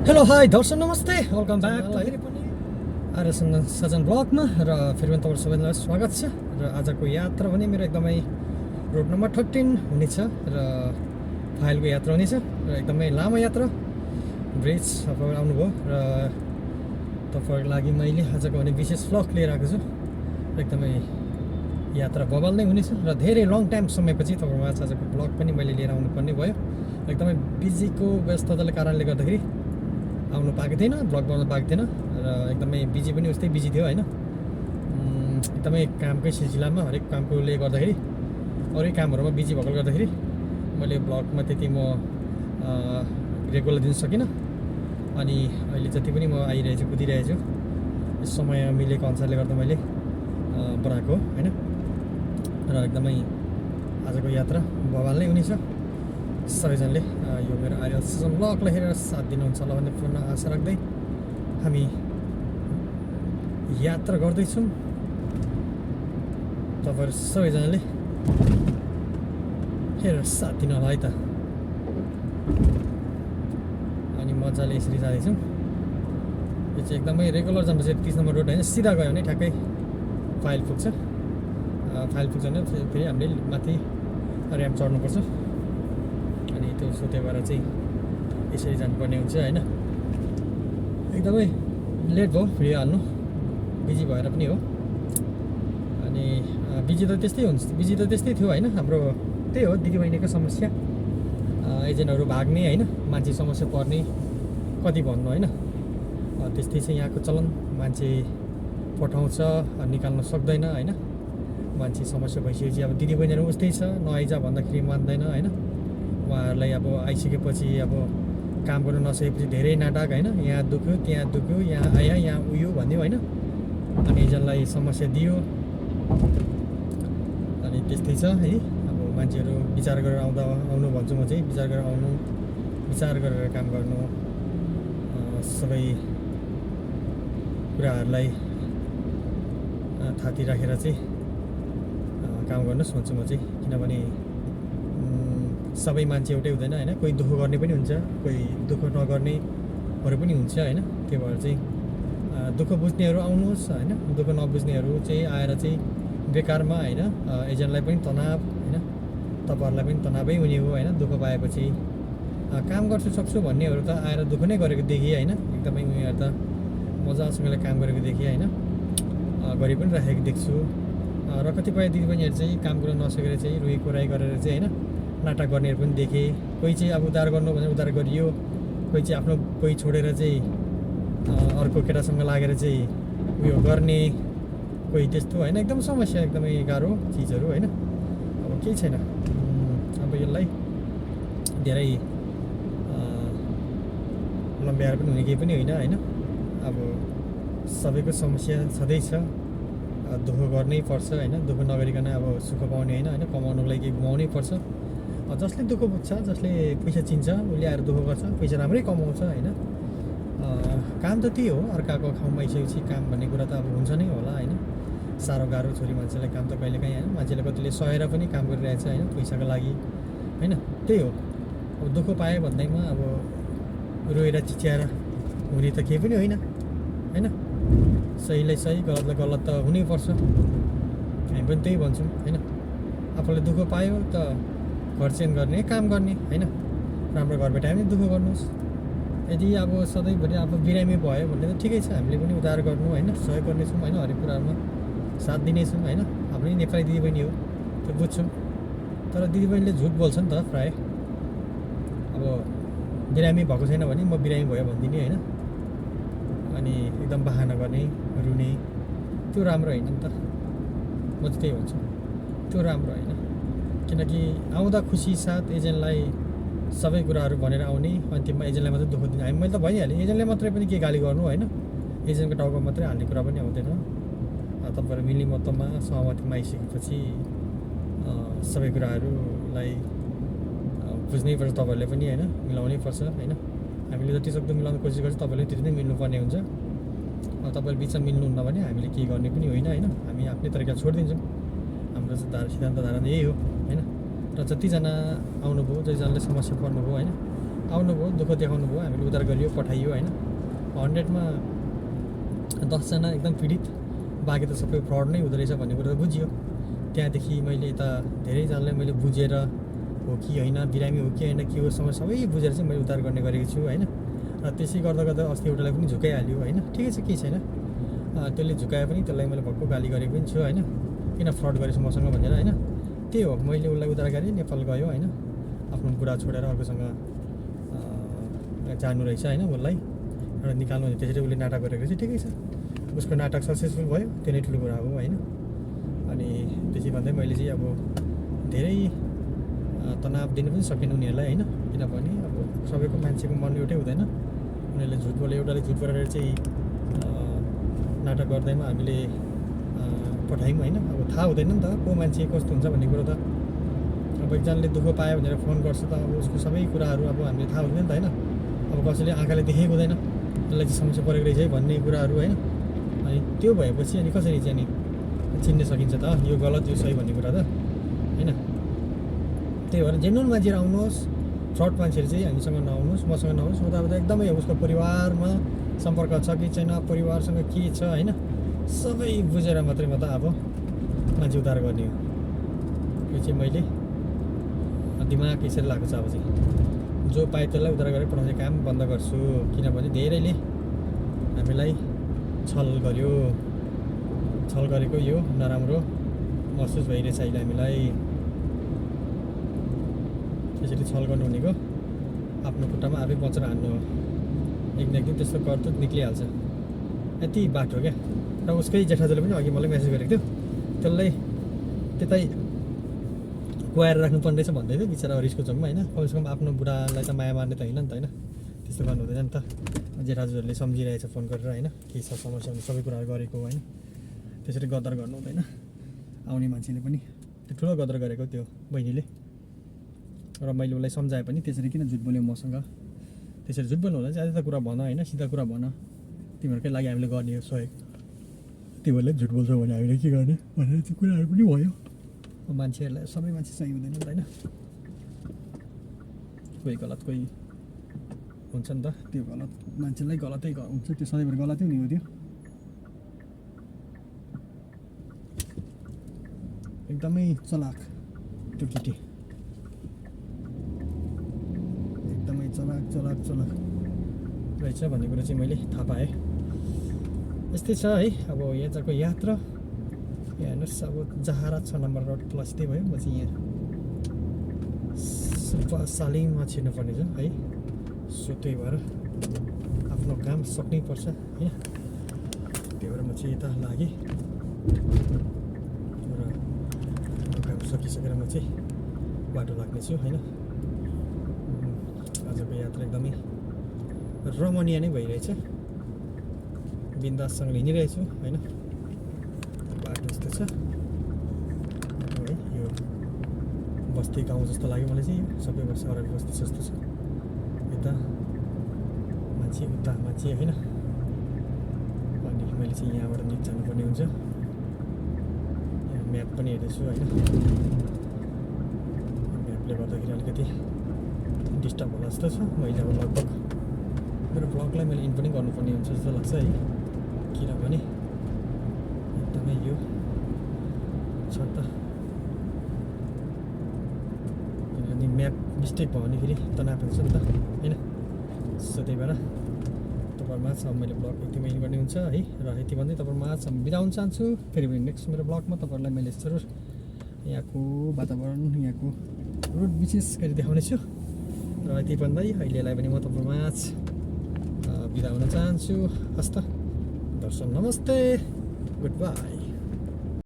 Hello hi दर्शक नमस्ते welcome back आएर सजन ब्लगमा र फेरि पनि तपाईँ सबैलाई स्वागत छ। र आजको यात्रा भने मेरो एकदमै रोड नम्बर 13 हुनेछ र फाइलको यात्रा हुनेछ र एकदमै लामो यात्रा ब्रिज तपाईँहरू आउनुभयो र तपाईँहरूको लागि मैले आजको भने विशेष ब्लग लिएर आएको छु। एकदमै यात्रा बवाल नै हुनेछ र धेरै लङ टाइम समयपछि तपाईँहरूको आजको ब्लग पनि मैले लिएर आउनुपर्ने भयो। एकदमै बिजीको व्यस्तताले कारणले गर्दाखेरि आउनु पाएको थिएन, ब्लग बनाउनु पाएको थिएन र एकदमै बिजी पनि उस्तै बिजी थियो होइन। एकदमै कामकै सिलसिलामा हरेक कामकोले गर्दाखेरि अरू कामहरूमा बिजी भएको गर्दाखेरि मैले ब्लगमा त्यति म रेगुलर दिन सकिनँ। अनि अहिले जति पनि म आइरहेछु कुदिरहेछु समय मिलेको अनुसारले गर्दा मैले बनाएको होइन। र एकदमै आजको यात्रा बवाल नै हुनेछ। सबैजनाले यो मेरो आइरल सिजन ब्लगलाई हेरेर साथ दिनुहुन्छ होला भन्ने पूर्ण आशा राख्दै हामी यात्रा गर्दैछौँ। तपाईँहरू सबैजनाले हेरेर साथ दिनु होला है त। अनि मजाले यसरी जाँदैछौँ। यो चाहिँ एकदमै रेगुलर जान्छ 30 नम्बर रोड होइन, सिधा गयो भने ठ्याक्कै फाइल पुग्छ। फाइल पुग्छ भने फेरि हामीले माथि ऱ्याम्प चढ्नुपर्छ। अनि त्यो सोध्यो भएर चाहिँ यसरी जानुपर्ने हुन्छ होइन। एकदमै लेट भयो भिडियो हाल्नु, बिजी भएर पनि हो। अनि बिजी त त्यस्तै थियो होइन। हाम्रो त्यही हो दिदीबहिनीको समस्या, एजेन्टहरू भाग्ने होइन, मान्छे समस्या पर्ने कति भन्नु होइन। त्यस्तै चाहिँ यहाँको चलन, मान्छे पठाउँछ निकाल्न सक्दैन होइन। मान्छे समस्या भइसकेपछि अब दिदीबहिनीहरू उस्तै छ, नआइज भन्दाखेरि मान्दैन होइन। उहाँहरूलाई अब आइसकेपछि अब काम गर्नु नसकेपछि धेरै नाटक होइन। यहाँ दुख्यो त्यहाँ दुख्यो, यहाँ आयो यहाँ उयो भन्यो होइन। अनि एजेन्टलाई समस्या दियो। अनि त्यस्तै छ है। अब मान्छेहरू विचार गरेर आउनु भन्छु म चाहिँ, विचार गरेर आउनु, विचार गरेर काम गर्नु, सबै कुराहरूलाई थाती राखेर चाहिँ काम गर्नुहोस् भन्छु म चाहिँ। किनभने सबै मान्छे एउटै हुँदैन होइन। कोही दुःख गर्ने पनि हुन्छ, कोही दुःख नगर्नेहरू पनि हुन्छ होइन। त्यो भएर चाहिँ दुःख बुझ्नेहरू आउनुहोस् होइन, दुःख नबुझ्नेहरू चाहिँ आएर चाहिँ बेकारमा होइन एजेन्टलाई पनि तनाव होइन, तपाईँहरूलाई पनि तनावै हुने हो होइन। दुःख पाएपछि काम गर्छु सक्छु भन्नेहरू त आएर दुःख नै गरेको देखिए होइन। एकदमै उनीहरू त मजासँगले काम गरेको देखिए होइन, गरि पनि राखेको देख्छु। र कतिपय दिदीबहिनीहरू चाहिँ काम गर्न नसकेर चाहिँ रुई कुराई गरेर चाहिँ होइन नाटक गर्नेहरू पनि देखेँ। कोही चाहिँ अब उद्धार गर्नु भने उद्धार गरियो, कोही चाहिँ आफ्नो कोही छोडेर चाहिँ अर्को केटासँग लागेर चाहिँ उयो गर्ने, कोही त्यस्तो होइन। एकदम समस्या, एकदमै गाह्रो चिजहरू होइन। अब केही छैन, अब यसलाई धेरै लम्ब्याएर पनि हुने केही पनि होइन होइन। अब सबैको समस्या छँदैछ, दुःख गर्नै पर्छ होइन। दुःख नगरिकन अब सुख पाउने होइन, कमाउनुको लागि केही गुमाउनै पर्छ। जसले दुःख बुझ्छ, जसले पैसा चिन्छ उसले आएर दुःख गर्छ, पैसा राम्रै कमाउँछ होइन। काम त त्यही हो, अर्काको ठाउँमा आइसकेपछि काम भन्ने कुरा त अब हुन्छ नै होला होइन। साह्रो गाह्रो छोरी मान्छेलाई काम त कहिलेकाहीँ होइन। मान्छेले कतिले सहेर पनि काम गरिरहेछ होइन पैसाको लागि होइन। त्यही हो, अब दुःख पायो भन्दैमा अब रोएर चिच्याएर हुने त केही पनि होइन होइन। सहीलाई सही, गलतलाई गलत त हुनैपर्छ। हामी पनि त्यही भन्छौँ होइन। आफूले दुःख पायो त घर चेन्ज गर्ने, काम गर्ने होइन। राम्रो घर भेटायो भने दुःख गर्नुहोस्। यदि अब सधैँभरि अब बिरामी भयो भने त ठिकै छ, हामीले पनि उद्धार गर्नु होइन, सहयोग गर्नेछौँ होइन। हरेक कुराहरूमा साथ दिनेछौँ होइन। आफ्नै नेपाली दिदीबहिनी हो त्यो बुझ्छौँ। तर दिदीबहिनीले झुट बोल्छ नि त प्रायः। अब बिरामी भएको छैन भने म बिरामी भयो भनिदिने होइन। अनि एकदम बहाना गर्ने, रुने, त्यो राम्रो होइन नि त। म चाहिँ त्यही भन्छु, त्यो राम्रो होइन। किनकि आउँदा खुसी साथ एजेन्टलाई सबै कुराहरू भनेर आउने, अन्तिममा एजेन्टलाई मात्रै दुःख दिने। मैले त भइहालेँ, एजेन्टले मात्रै पनि के गाली गर्नु होइन। एजेन्टको टाउको मात्रै हाल्ने कुरा पनि आउँदैन। तपाईँहरू मिल्ने मतमा सहमतिमा आइसकेपछि सबै कुराहरूलाई बुझ्नै पर्छ तपाईँहरूले पनि होइन, मिलाउनै पर्छ होइन। हामीले जति सक्दो मिलाउनु कोसिस गर्छ, तपाईँले त्यति नै मिल्नुपर्ने हुन्छ। तपाईँहरू बिचमा मिल्नुहुन्न भने हामीले केही गर्ने पनि होइन होइन। हामी आफ्नै तरिका छोडिदिन्छौँ। हाम्रो सिद्धान्त धारणा यही हो होइन। र जतिजना आउनुभयो, जतिजनाले समस्या पर्नुभयो होइन, आउनुभयो, दुःख देखाउनु भयो, हामीले उद्धार गरियो, पठाइयो होइन। 100मा 10जना एकदम पीडित, बाँकी त सबै फ्रड नै हुँदो रहेछ भन्ने कुरो त बुझियो। त्यहाँदेखि मैले यता धेरैजनालाई मैले बुझेर हो कि होइन, बिरामी हो कि होइन, के हो समस्या सबै बुझेर चाहिँ मैले उद्धार गर्ने गरेको छु होइन। र त्यसै गर्दा गर्दा अस्ति एउटालाई पनि झुकाइहाल्यो होइन, ठिकै छ, केही छैन। त्यसले झुकाए पनि त्यसलाई मैले भक्कु गाली गरेको पनि छु होइन, किन फ्रड गरेछ मसँग भनेर होइन। त्यही हो, मैले उसलाई उद्धार गरेँ, नेपाल गयो होइन, आफ्नो बुढा छोडेर अर्कोसँग जानु रहेछ होइन, उसलाई एउटा निकाल्नु भने त्यसरी उसले नाटक गरेको रहेछ, ठिकै छ, उसको नाटक सक्सेसफुल भयो, त्यो नै ठुलो कुरा हो होइन। अनि त्यसै भन्दै मैले चाहिँ अब धेरै तनाव दिनु पनि सकेन उनीहरूलाई होइन, किनभने अब सबैको मान्छेको मन एउटै हुँदैन। उनीहरूले झुट बोले, एउटाले झुट बोलेर चाहिँ नाटक गर्दैमा हामीले पठायौँ होइन। अब थाहा हुँदैन नि त को मान्छे कस्तो हुन्छ भन्ने कुरो त। अब एकजनाले दुःख पायो भनेर फोन गर्छ त अब उसको सबै कुराहरू अब हामीले थाहा हुँदैन नि त होइन। अब कसैले आँखाले देखेको हुँदैन यसलाई चाहिँ समस्या परेको रहेछ है भन्ने कुराहरू होइन। अनि त्यो भएपछि अनि कसरी चाहिँ अनि चिन्न सकिन्छ त यो गलत यो सही भन्ने कुरा त होइन। त्यही भएर जेन्युन मान्छेहरू आउनुहोस्, फ्रड मान्छेहरू चाहिँ हामीसँग नआउनुहोस्, मसँग नआउनुहोस्। म त अब त एकदमै उसको परिवारमा सम्पर्क छ कि छैन, परिवारसँग के छ होइन, सबै बुझेर मात्रै म त अब मान्छे उद्धार गर्ने हो। यो चाहिँ मैले दिमाग यसरी लागेको छ। अब चाहिँ जो पाए त्यसलाई उद्धार गरेर पठाउने काम बन्द गर्छु, किनभने धेरैले हामीलाई छल गर्यो, छल गरेको यो नराम्रो महसुस भइरहेछ अहिले हामीलाई। त्यसरी छल गर्नु भनेको आफ्नो खुट्टामा आफै बचेर हान्नु हो, एक न एक दिन त्यस्तो करतुत निक्लिहाल्छ, यति बाटो क्या। र उसकै जेठाजुले पनि अघि मलाई मेसेज गरेको थियो, त्यसलाई त्यतै कुहाएर राख्नुपर्ने रहेछ भन्दै थियो बिचरा रिसको चोकमा होइन। कमसेकम आफ्नो बुढालाई त माया मार्ने त होइन नि त होइन, त्यस्तो गर्नु हुँदैन नि त। जेठाजुहरूले सम्झिरहेछ फोन गरेर होइन, के छ समस्या भने सबै कुराहरू गरेको होइन। त्यसरी गदर गर्नु हुँदैन। आउने मान्छेले पनि त्यो ठुलो गदर गरेको त्यो बहिनीले, र मैले उसलाई सम्झाएँ पनि त्यसरी किन झुट बोल्यो मसँग, त्यसरी झुट बोल्नु होला चाहिँ त कुरा भन होइन, सिधा कुरा भन, तिमीहरूकै लागि हामीले गर्ने हो सहयोग, तिमीहरूले झुट बोल्छौ भने हामीले के गर्ने भनेर त्यो कुराहरू पनि भयो। मान्छेहरूलाई सबै मान्छे सही हुँदैन नि त होइन, कोही गलत कोही हुन्छ नि त। त्यो गलत मान्छेलाई गलतै हुन्छ, त्यो सधैँभरि गलतै हुने हो। त्यो एकदमै चलाक त्यो केटी, एकदमै चलाक चलाक चलाक रहेछ भन्ने कुरो चाहिँ मैले थाहा पाएँ। यस्तै छ है अब यहाँको यात्रा। यहाँ हेर्नुहोस् अब जहारा 6 नम्बर रोड प्लस त्यही भयो। म चाहिँ यहाँ सालिममा छिर्नुपर्ने छ है, सो त्यही भएर आफ्नो काम सक्नै पर्छ होइन। त्यही भएर म चाहिँ यता लागेँ र काम सकिसकेर म चाहिँ बाटो लाग्नेछु होइन। आजको यात्रा एकदमै रमणीय नै भइरहेछ, बिन्दाससँग हिँडिरहेछु होइन। बाटो यस्तो छ है, यो बस्ती गाउँ जस्तो लाग्यो मलाई चाहिँ, सबै सहरहरू बस्ती जस्तो छ। यता मान्छे उता मान्छे होइन। अनि मैले चाहिँ यहाँबाट निक जानुपर्ने हुन्छ। यहाँ म्याप पनि हेर्दैछु होइन, म्यापले गर्दाखेरि अलिकति डिस्टर्ब होला जस्तो छ। मैले अब लगभग मेरो ब्लगलाई मैले इन पनि गर्नुपर्ने हुन्छ जस्तो लाग्छ है, किनभने एकदमै यो छ त, किनभने म्याप मिस्टेक भयो भने फेरि तनाव हुन्छ नि त होइन। सो त्यही भएर तपाईँहरूमा अब मैले ब्लग यतिमा इन गर्ने हुन्छ है। र यति भन्दै तपाईँहरूमा बिदा हुन चाहन्छु। फेरि नेक्स्ट मेरो ब्लगमा तपाईँहरूलाई मैले जरुर यहाँको वातावरण, यहाँको रोड विशेष गरी देखाउने छु। र यति भन्दै अहिलेलाई पनि म तपाईँहरूमा बिदा हुन चाहन्छु। हस्त दर्शन, नमस्ते, गुड बाई।